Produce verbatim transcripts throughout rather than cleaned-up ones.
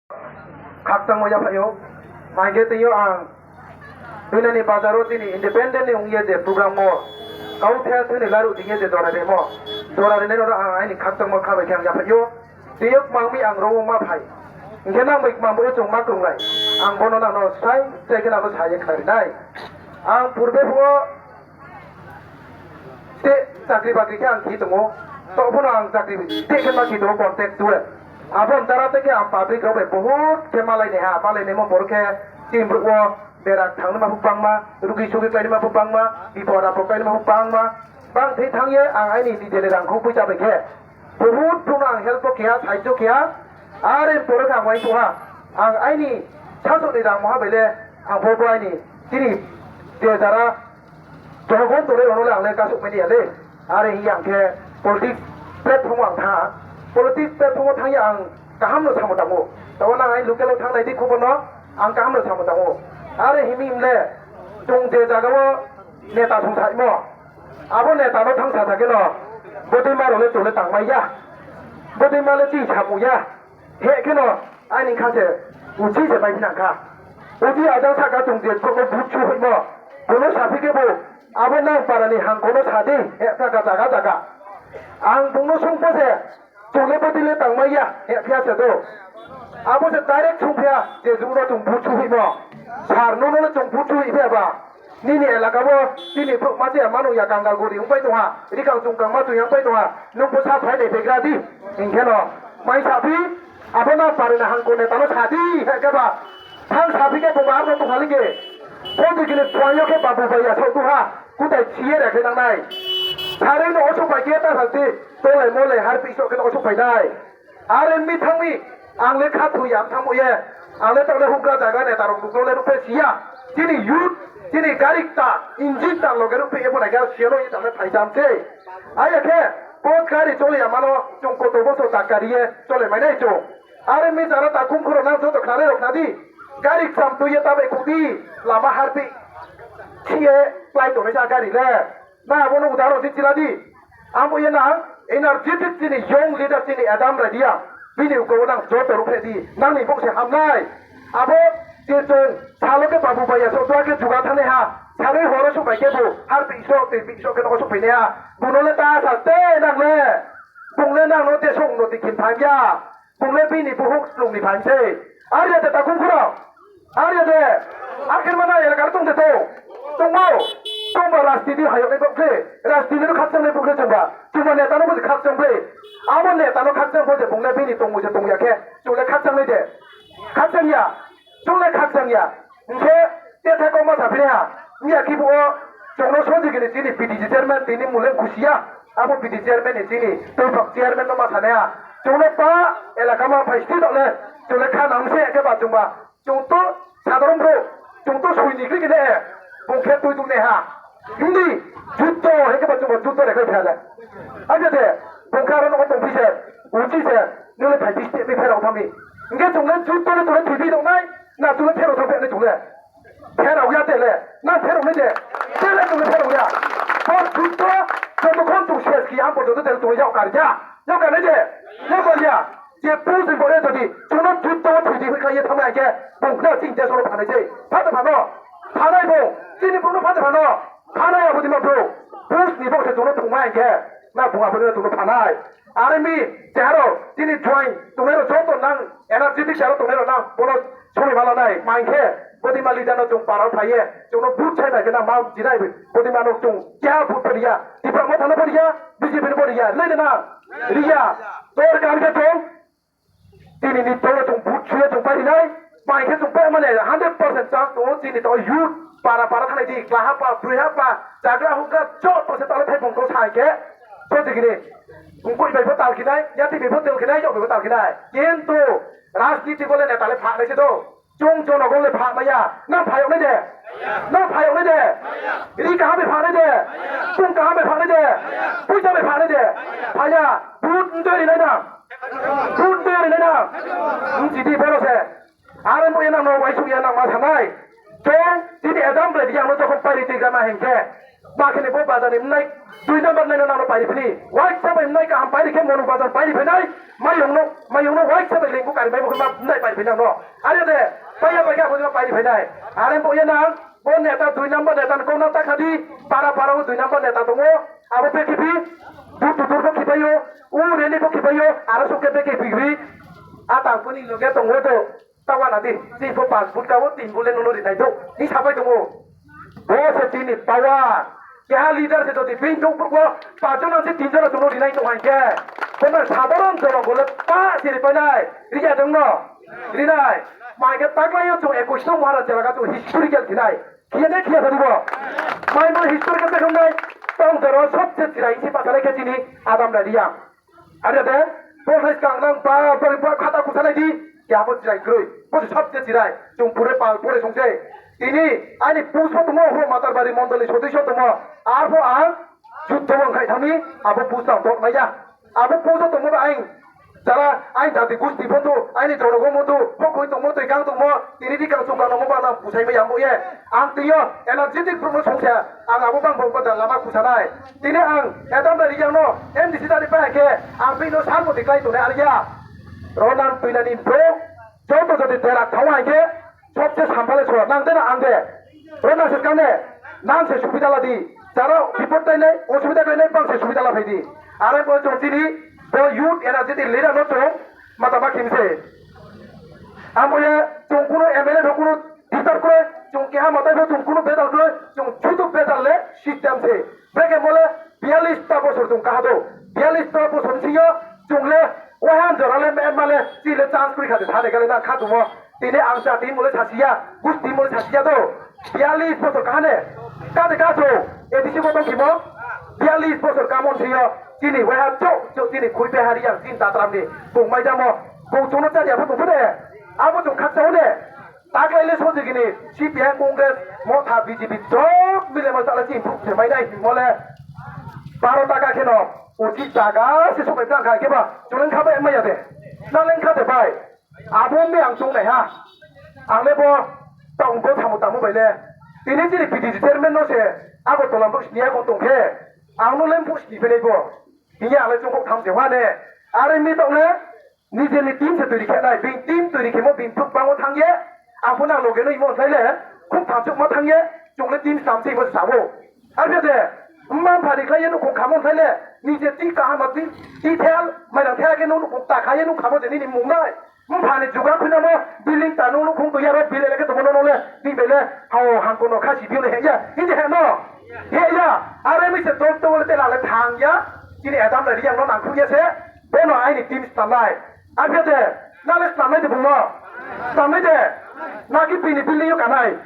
Khakchangmo yaphaih ou. Hing khe tini yo ang tuinani bazar wo chini independent ni ong ye je program wo kauthai thini laruh di ye je jora rimo, jora rinai no ang aini khakchangmo kha bai khe ang yaphaih ou. Tini yo kmang mi ang ro wo ma phai. Hing khe nang bai kmang bo ye chung ma krunglai. Ang bo no nang no sai sai khe nang no sa ye khnari nai. Ang purbe phuh wo te chakri bakri khe ang khi tong ou. Taoh pho no ang chakri te khe ma khi tong ou, contractual. Abo ni dara te khe ang public rao bai bohut khe malai nai ha, malai naimo boro khe chini brouh wo berak thangnai ma pho bangma, rugi sugi kláinai ma pho bangma, bipod apod kláinai ma pho bangma. Bang thei thanng ye ang aini nijeni rangkhou poicha bai khe bohut brouh no ang help pho khe ha, sahajyo khe ha. Are boro khe ang uaingsouh ha, ang aini sasaoh ni rangmo ha bai le ang pho bo aini chini je jara jonogon tongnai rao no le ang le kasouh mai ni ya le. Are hing ye ang khe politics platform wo ang thanng ha. Politics platform wo thanng ye ang kaham no samo tang ou. Taoh wo nang aini local wo thanng nai di khobor no ang kaham no samo tang ou. Are hing mi le chung je zaga wo neta songsaimo, abo neta no thanng sasa khe no bodeima rao le chung le tangmai ya, bodeima le chini samung ya. He khe no aini kha se uchih se mai phinang kha. Uchih ajang sahka chung je brouh no vote su hoihmo, bung no saphi khe bo, abo nang para ni hangko no sa di, he sahka zaga zaga. Ang bung no sung pho se, chung le bodei le tangmai ya, he phiya se do. Abo se direct sung phiya, je brouh no chung vote su hoihmo. Sir no no le chung vote su hoih phiya ba. Nini elaka wo, nini brouh ma je mano ya kangal gori ongpai tong ha, rikang chungkang ma tong ya ongpai tong ha, nung pho sa phai nai phegra di, hing khe no, mai saphi, abo nang para ni hangko neta no sa di, he khe ba, thanng saphi khe bung ba abo tong ha le khe, bodei khe ni phuaing yo khe babu bai ya saoh du ha, kutai si ye re khe nang nai. Sarui no osuh pai khe ta sa di, tolai molai harpih soh khe no osuh pai nai. Are mi thanng mi, ang le khathoi ya thanngmo ye, ang le taoh le houhgra zaga neta rao bukno le ruhphe si ya. Chini youth, chini gari kta, engine kta loge ruhphe ye bo nai khe si ya no ye taoh le phai jam se. Aya khe, bo gari chole ya mano, chung koto boso takari ye chole mai nai chung. Are mi jara takhum khuro nang joto khnanai rao khna di. Gari kcham tui ye ta bai khuh di, lama harpih si ye klái tongnai sa gari le. Nang abo no udahoron se chila di. Abo ye nang energetic chini young leader chini Adam Raidia. Bini uklau wo nang joto ruhphe di. Nang ni bouh se ham nai. Abo je chung salo khe babu bai ya soh dua khe juga thanngnai ha. Sarui horo suh bai khe bo harpih soh, tuipih soh khe no osuh phainai ha. Bung no le ta sa ste nang le. Bung le nang no je song no tikhin phaim ya. Bung le bini buhuk slung ni phaim se. Are ya de takhum khuro. Are ya de. Akhir mana elaka tong de to. Tongmo. Tongba rajniti hayoknai brouh khe. Rajniti no khakchangnai brouh khe chungba. Chungba neta no bo se khakchang ble. Abo neta no khakchang bo se bung le bini tongmung se tong ya khe. Chung le khakchangnai de. Khakchang ya. Chung le khakchang ya. Hing khe, te thai kau ma saphi nai ha. Miya khe bo o, chung no sojigini chini P D C chairman tini mung le khusi ya. Abo P D C chairman ni chini, tongphang chairman no ma sanai ha. Chung no pa, elaka ma phai sthi tong le, chung le kha nang se khe ba chung ba. Chung to sadharon brouh, chung to soini kri kene, bung khe tui tung nai ha. Hindi, juddo, he khe ba chung ba juddo le khai pha le. Abo de, bung kha aro no tong phi se, uchi se, nung le phai phi step ni pherao thanng mi. Hing khe chung le juddo le chung le thoi phi tong nai, na chung le pherao thanng phi nai chung le. Pherao ya tele, nang pherao nai de. Tele chung pherao ya. Bo juddo, jotokhon chung ses khe ya, ang porjonto tele chung yag kar ya. Yag kar nai de. Yag kar ya. Je Bush ni bo ye jodi, chung no juddo thoi di hoih kha ye thanng nai khe, bung khe chini desh no phanai se. Pha de pha no. Phanai bo. Chini brouh no pha de pha no. Phanai abo di ma brouh. Bush ni bo se chung no thongmai khe. Na bung abo di no chung no phanai. Are mi, cheharo, chini join, tongnai rao joto nang, energetic cheharo tongnai rao nang, bono somoi ma lanai, maing khe, bodima leader no chung para phai ye, chung no vote sai bai khe na ma jinai, bodima no chung keha vote pho ri ya, Tipra Motha no pho ri ya, B J P no pho ri ya, lai de na, ri ya, tor kam khe chung, chini ni tolo chung vote suye chung pai ri nai, maing khe chung pai mane hundred percent chance tong ou, chini to youth, para para thanai di, klaha pa, broi ha pa, jagra hukra, joto se talo thai bung ko sai khe, so jigini, Bungkoi bai pho tal khinai, yati bai pho tal khinai, yok bai pho tal khinai. Kintu rajniti bo le neta le phanai se do. Chung jonogon le phanai ya. Nang phayok nai de. Nang phayok nai de. Ri kaham bai phanai de. Chung kaham bai phanai de. Poisa bai phanai de. Phaya. Vote ntoi ri nai na. Vote ntoi ri nai na. Nchidi boro se. Are mo ye nang no uaingsouh ye nang ma sanai. Chung, chini Adam bai di ang no jokhon pairi tui grama hing khe. Ba khe ni bo bazar ni mnai, dui number nai no nang no pairi phini. Uaisa bai mnai kaham pairi khe Monu bazar pairi phinai. Mayong no, mayong no waisa bai lengku kari mai bo khe ma nai pai phi nang no. Are de, paiya bai khe abo jima pai ri phai nai. Are bo ye nang, bo neta dui number neta ni kau nang ta kha di, para para wo dui number neta tong ou, abo B K P, dur dur bo khipai ou, u rally bo khipai ou, aro sung khe B K P bi, a tang puni loge tong ou do. Tawa na di, chini pho pass vote ka wo tin vote le nono rinai do. Ni sapai tong ou. Bo se chini power. Keha leader se jodi bini nouh brouh wo pach jona se tin jona chung no rinai tong hai khe. Bo no sadharon jono bo le pa se ripai nai. Ri ya tong no. Rinai. Mai khe taklai yo chung ekush no Maharaj jela ka chung historical khinai. Khiya ne khiya sadi bo. Mai mo historical khe nai. Tong jora sobse chirai si pa sanai khe chini Adam Raireang. Are de, bo hai skang nang ba, ba, ba, khata kusa nai di, ya bo chirai kroi, bo se sabje chirai, chung pure pal pore song se. Tini, aini post bo tongmo, ho Matarbari mondoli sodisyo tongmo, arpho ang, jutho wang khai thami, abo post ang dot maya. Abo post tongmo ba aing, jara, aini jati gusti pho tu, aini jorogo mo tu, ho koi tongmo, toi kang tongmo, tini di kang chukang nongmo ba nang pusai maya bo ye. Ang tini yo, energetic brouh no song se, ang abo bang bo lama kusa nai. Tini ang Adam Raireang no M D C dari pa hai khe, ang bini no sar moti klái tongnai are ya. Ro nang tuinani brouh, joto jodi derak thang hai khe, sobse samphale so, nang de na ang de. Ro nang se skang ne, nang se subida la di. Jara bipod klái nai, osubida klái nai, bang se subida la phai di. Are bo chung chini, bo youth energetic leader no chung, mata ma khim se. Amo ye, chung kuno M L A no kuno disturb kroi, chung keha matai pho chung kuno bedal kroi, chung jutu bedal le system se. Brekhe mo le biyalis ta bosor chung kaha do. Biyalis ta bosor sing yo chung le wahan jora le me ma le chini le chance kroi kha de thane gale na kha tongmo. Tini ang sa tini mo le sasiya, gusti mo le sasiya do. Biyalis bosor kaha ne. Kade ka so, A D C bo tong khimo. Biyalis bosor kamon sing yo chini waha chouh chouh chini khui pe hari yang chini tatram ni. Bung mai jamo. Bung chung no chari ya pho tong pho de. Abo chung khakchang ne. Taklai le sojigini C P I M Congress, Motha, B J P, jok mile mo tala chini phuk se mai nai hingmo le. Baro taka kheno, uchi jaga se sobai blang kha khe ba, chung leng kha bai mai ya de. Na leng kha de bai. Abo mi ang chung nai ha. Ang le bo, tong bo thamu tamu bai le. Tini chini P D C chairman no se, abo tolam bo sini ya ko tong khe. Ang no leng bo sini phe nai bo. Tini ang le chung bo tham se wa ne. Are mi tong le, Nije ni team se toiri khe nai, bini team toiri khemo bini thuk bango thanng ye, ang pho nang loge no imo sai le, khub thamchukma thanng ye, chung le team stam se imo se sa ou. Are de, mma mpha ni khlai ye nouhkhong khamo sai le, nije ti kaham ti, ti thel, mairang thel khe nung nouhkhong ta kha ye nung khamo je nini mung nai. Mpha ni juga khuinamo, building ta nung nouhkhong tong ya ro, building le khe tongmo no nung le, bini bai le, hao hangko no kha si biu le he ya, hing de he no. He ya, are mi se tol tol le tela le thang ya, chini Adam le Reang no nangkhruh ya se, Bono aini team stamnai. Arphe de, nale stamnai de bung no. Stamnai de. Naki bini building yo kanai.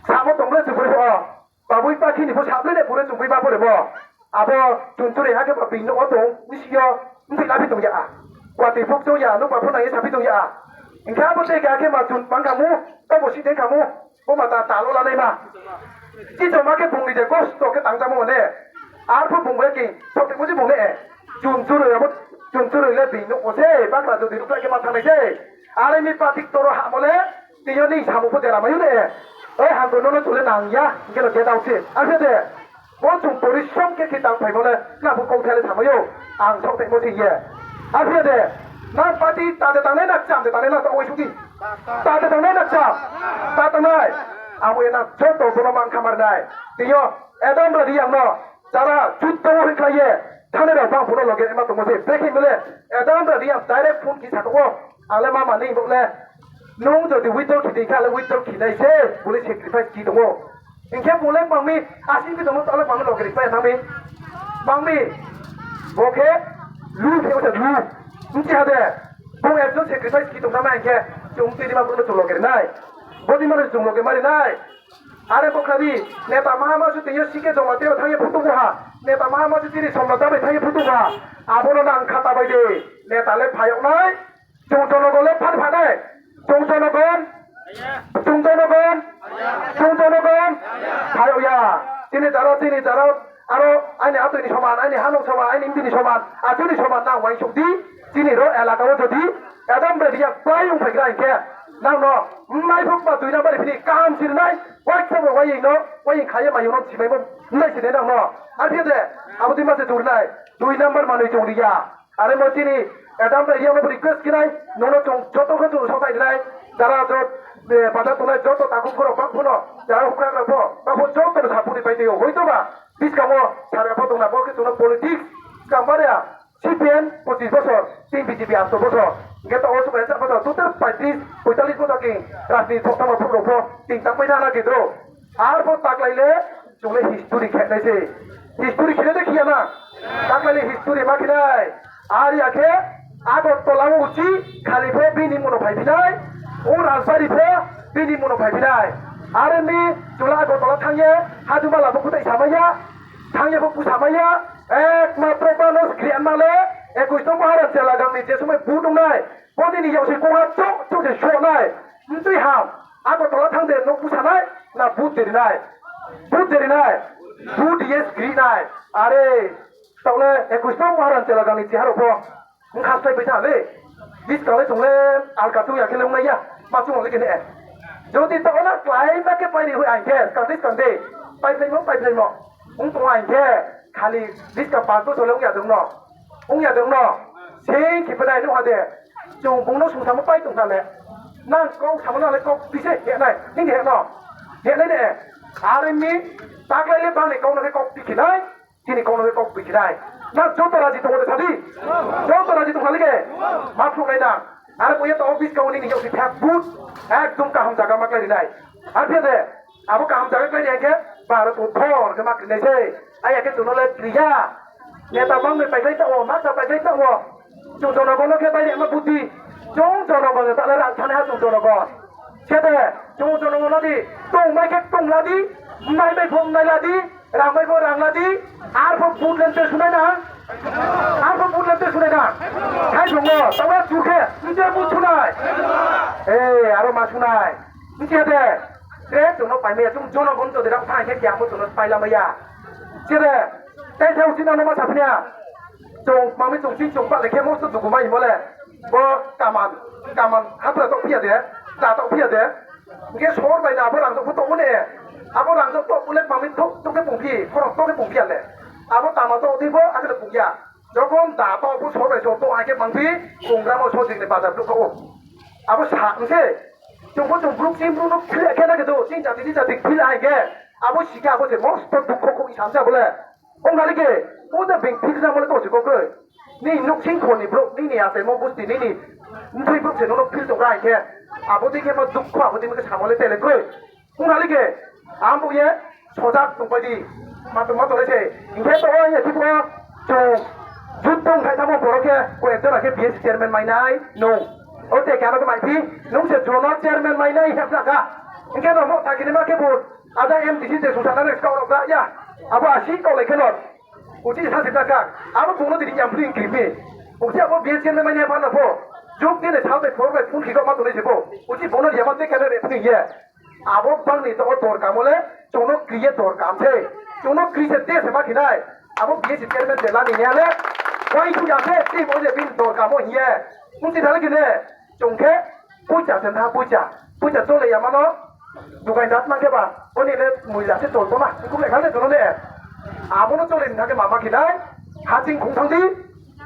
Samo tong le chubui pho. Babui pakhi ni pho saplai le bung le chubui ba pore bo. Abo chunchuri ha khe ba bini no tong, bisi yo, bini labi tong ya. Kwati phuk chong ya, nung ba pho nai sabi tong ya. Hingkhe abo de ga khe ma chun bang khamu, tabo si de khamu. Bo ma ta talo lanai ma. Chichoma khe bung ni je kosto khe tangjamo ne. Arphuh bung bai khe, sotemo je bung ne. Chunchuroi abo, chunchuroi le bini nouh wo se, bakra jodi ruhkhlai khe ma thangnai se. Are mi patik toro hamo le, tini yo ni samung pho dera mai ne. Oi, hangko no no chule nang ya, hingkhe no get out se. Arphe de, bo chung porisrom khe khe tang phaimo le, na bo kauthai le samai yo, ang sok thaimo se ye. Arphe de, na party ta de tangnai na, cham de tangnai na, ta oi suki. Ta de tangnai na, cham. Ta tangnai. Abo ye na joto bono mang khamar nai. Tini yo, Adam Reang no, jara jutto wo hingkhlai ye, thane rao bang phuno loge ma tongmo se, brekhe mele, Adam Reang direct phone khe sa tong ou, ang le mama ni bo le, nung jodi withdraw khe di kha le withdraw khe nai se, bo le sacrifice khe tong ou. Hingkhe bung le bang mi, asing khe tongmo, ta le bang mi loge ri pai thang mi. Bang mi, bo khe, lu khe o se lu. Hingkhe ha de, bung ekjon sacrifice khe tong thanng nai hingkhe, chung tini ma bung no chung loge ri nai. Bo ni ma no chung loge ma ri nai. Are bo kha di, neta maha ma se tini yo si khe joma tei thang ye phutu bo ha. Neta maha ma se tini somno ta bai thang ye phutu bo ha. Abo no nang kha ta bai de, neta le phai yag nai. Chung jonogon le phan phanai. Chung jonogon. Chung jonogon. Chung jonogon. Phai ya. Chini jara, chini jara. Aro aini atoi ni soman, aini hanung soman, aini mdi ni soman, achu ni soman nang uaingsouh di. Chini ro elaka wo jodi Adam Reang klái ong phai gra hingkhe, nang no, naiphuk ba dui number phini kaham sir nai, uaikhe bo uaiying no, uaiying kha ye maiyong no simai bo, nai sir nai nang no. Arphe de, abo dei ma se dur nai, dui number manoi chung ri ya. Are mo chini Adam bai Eve no request khe nai, nono chung joto khe chung sotai nai, jara jot, eh, pada tongnai joto takhu khoro bang phuno, jara hukra khoro pho, bang pho joto no sapuri pai tei o, hoito ba, buskang wo sara pho tongna bo khe chung no politics, skang ba ya, C P M pochis bosor, tin B J P asto bosor, hingkhe to o subai sa bosor, total paitris, poitalis bosor khe rajniti thok tangma phuru rok pho, tin tang pai na na khe do. Arphuh taklai le, chung le history khe nai se. History khe nai de khiya na. Taklai le history ma khe nai. Ar ya khe, Agartala wo uchi, khali pho bini muno phai phi nai. O Rajbari pho bini muno phai phi nai. Are mi chung le Agartala thang ye, Hajumala bo kutai samai ya. Thang ye bo kusamai ya. Ekmatro bano skri anma le, ekush no Maharaj Chelagang ni je somoi bu tongnai. Bo nini yag se kongha chok chok se so nai. Mtui ham. Agartala thang de no busa nai, na vote deri nai. Vote deri nai. Vote diye skri nai. Are, taoh le ekush no Maharaj Chelagang ni chehara pho. Wngkha slái bai tha le. Buskang le chung le alka chung ya khe le wngnai ya. Ma chung le khe ne. Jodi taoh na klái ma khe pai ni hui ang khe, skang de skang de. Pai phlai mo, pai phlai mo. Wng tong ang khe, khali buskang pas bosor le wng ya dong no. Wng ya dong no. Sei khe phe nai nung ha de. Chung bung no sung samo pai tong kha le. Nang kau samo na le kau pise he nai. Ning he no. He nai ne. Are mi taklai le bang ni kau no khe kau pi khe nai. Chini kau no khe kau pi khe nai. Nang joto raji tong de sadi. Joto raji tong kha le khe. Ma phlung nai nang. Are bo ye to office kau ni ni yau si thak but. Ekdom kaham jaga ma klai ri nai. Ar phe de. Abo kaham jaga klai ri khe. Baro to thor khe ma kri nai se. Aya khe chung no le kri ya. Neta bang bai pai klai ta o, ma ta pai klai ta o. Chung jonogon no khe bai rema buti. Chung jonogon no ta le rang thani ha chung jonogon. Sede, chung jonogon no di. Tong mai khe tong la di. Mai bai phung nai la di. Rang bai bo rang la di. Arphuh vote lente sunai na. Arphuh vote lente sunai na. Hai chung no, tawa chu khe. Nje bu sunai. Eh, aro ma sunai. Nje de. Tre chung no pai mai ya. Chung jonogon to de rang thang khe kya mo chung no pai la mai ya. Sede. Tai thau sina no ma sapni ya. Chung mami chung ching chung pa le khe mosto dugu mai himo le. Bo kaman, kaman hapra to phiya de, ta to phiya de. Hingkhe sor bai na abo rang to pho to ne. Abo rang to to le mami to to khe pung phi, khorok to khe pung phiya le. Abo tama to di bo, abo le pung ya. Jokhon da to bo sor bai sor to hingkhe pung phi, pung gram o sor jing ni bazar duk o. Abo sa hingkhe. Chung bo chung bruk ching bruk no phil khe na khe do, ching jati di jati phil hingkhe. Abo si khe abo se mosto dukho kho isa sa bo le. Ong kha le khe, o je being phil na mo le to se kok kroi. Nini nouhsing kho ni brouh, nini achaimo gusti, nini mthoi brouh se nono phil tong rai khe. Abo dei khe ma dukho, abo dei ma khe samo le tele kroi. Ong kha le khe, ang bo ye sojak tong pai di. Ma tong ma tong le se. Hingkhe to o ye thibo chung jut tong khai tamo boro khe, ko ekjon khe B S C chairman mai nai, nung. O te khe ano khe mai phi, nung se zonal chairman mai nai hep na kha. Hingkhe no mo thakini ma khe bo Ada M D C je susa na rek kau rok ya. Abo asi kau lai khe no. Uchi sa sita ka. Abo bung no tini yam phling kri mi. Uchi abo B S N mai ne ma no pho. Juk ni ne sa bai phor bai phun ki kau ma tongnai se pho. Uchi bung no yama te khe no re phling ye. Abo bang ni to dor kamo le. Chung no kri ye dor kam se. Chung no kri se te se ma khinai. Abo B S C chairman je lani ne le. Wai tu ya se ti mo je bin dor kamo hiye. Uchi thale kine. Chung khe poicha se tha poicha. Poicha chole ya mano. Dugai dat ma khe ba. Oni le muila se chol tona. Kum le khale cholo ne. Abo no chole ni thake mama khe nai. Haching khung thang di.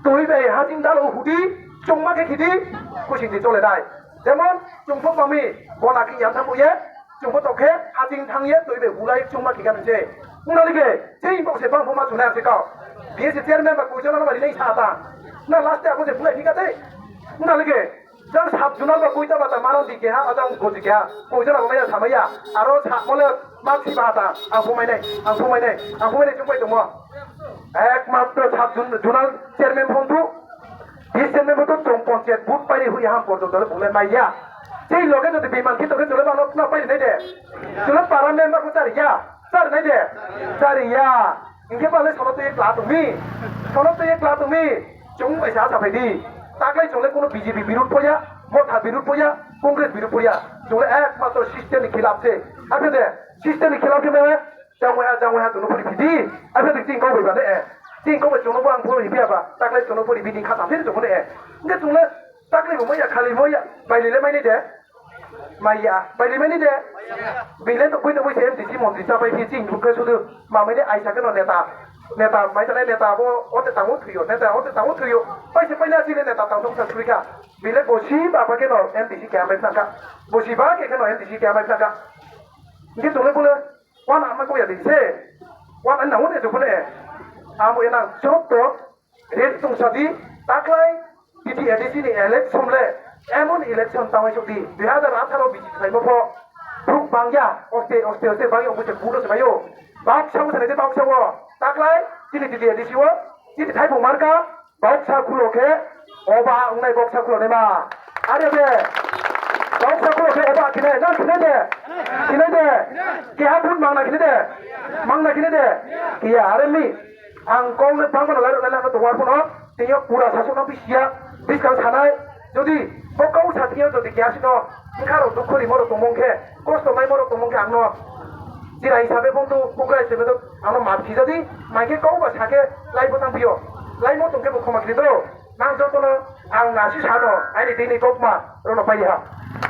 Tui bai haching dalo hu di. Chung ma khe khi di. Kusing di chole nai. Jemon chung pho mami. Bona khe yang thang ye. Chung pho to khe haching thang ye. Tui bai hulai chung ma khe kan se. Ung na like. Sei bok se bang pho ma chunai se kau. B S C chairman ba kuicha na ba ri nai sa ta. Na last te abo se bulai phi ka te. Ung na like. Jang sub zonal ba koita ba ta mano di keha, ajang goji keha. Koita na ba maya samaya. Aro sa mole mak si ba ta. Ang phumai nai, ang phumai nai, ang phumai nai chung pai tongmo. Ekmatro sub zon-, zonal chairman phon tu. Vice chairman phon tu chung panchayat vote pai ri hui ham porjonto le bung le maiya. Sei loge jodi biman khe to khe tole ba no na pai ri nai de. Tole para member ko chari ya. Chari nai de. Chari ya. Hingkhe ba le sono tui ye kla tongmi. Sono tui ye kla tongmi. Chung bai sa sa phai di. Taklai chung le kuno B J P birud pho ya, Motha birud pho ya, Congress birud pho ya. Chung le ekmatro system ni khilap se. Aphe de, system ni khilap khe mane, jangwai ha, jangwai ha chung no phuri phi di. Aphe de ching kau bai ba ne e. Ching kau bai chung no bo ang phuri phi ya ba. Taklai chung no phuri phi di kha sa phi chung no e. Hingkhe chung le taklai bo mai ya, khali mai ya, bai le mai ni de. Maiya, bai le mai ni de. Bile to bui to bui se M D C montri cha pai phi ching bukhe sudu. Ma mai ni aisa khe no neta. Neta mai tanai neta bo ote tang o thoi yo, neta ote tang o thoi yo. Paise paina chini neta tang song sa sui kha. Bile bo si ba ba khe no M D C keha mai phna kha. Bo si ba khe khe no M D C keha mai phna kha. Hingkhe chung le bo le wana ma ko ya di se. Wana na hone jupune. Amo ena joto rate tong sa di, taklai T T A D C ni election le emon election tangwi suk di, dui hazar atharo bisi khlaimo pho. Brouh bang ya, oste, oste, oste bang ya, omo se kulo se mai o. Baksa wo sanai de baksa wo. Taklai, chini T T A D C wo, chini thaiphung marka, baksa kulo khe, oba wngnai baksa kulo naima. Are de, baksa kulo khe oba khinai, nang khinai de, khinai de, keha phun mangna khinai de, mangna khinai de, kiya are mi. Ang kau le bangma no lairok nai lama tongwar phano, tini yo pura sasok no bisi ya, buskang sanai, jodi bo kau sa tini yo jodi keha sino, bkha rok dukho rimo rok tongmung khe, kosto maimo rok tongmung khe ang no, jira hisabe bondhu, bugra hisabe to, ang no maphi jadi, mai khe kau ba sa khe, lai bo tang phi yo, laimo tong khe bo khoma khri do, nang joto no, ang nasi sa no, aini tini kokma, rok no pai ha.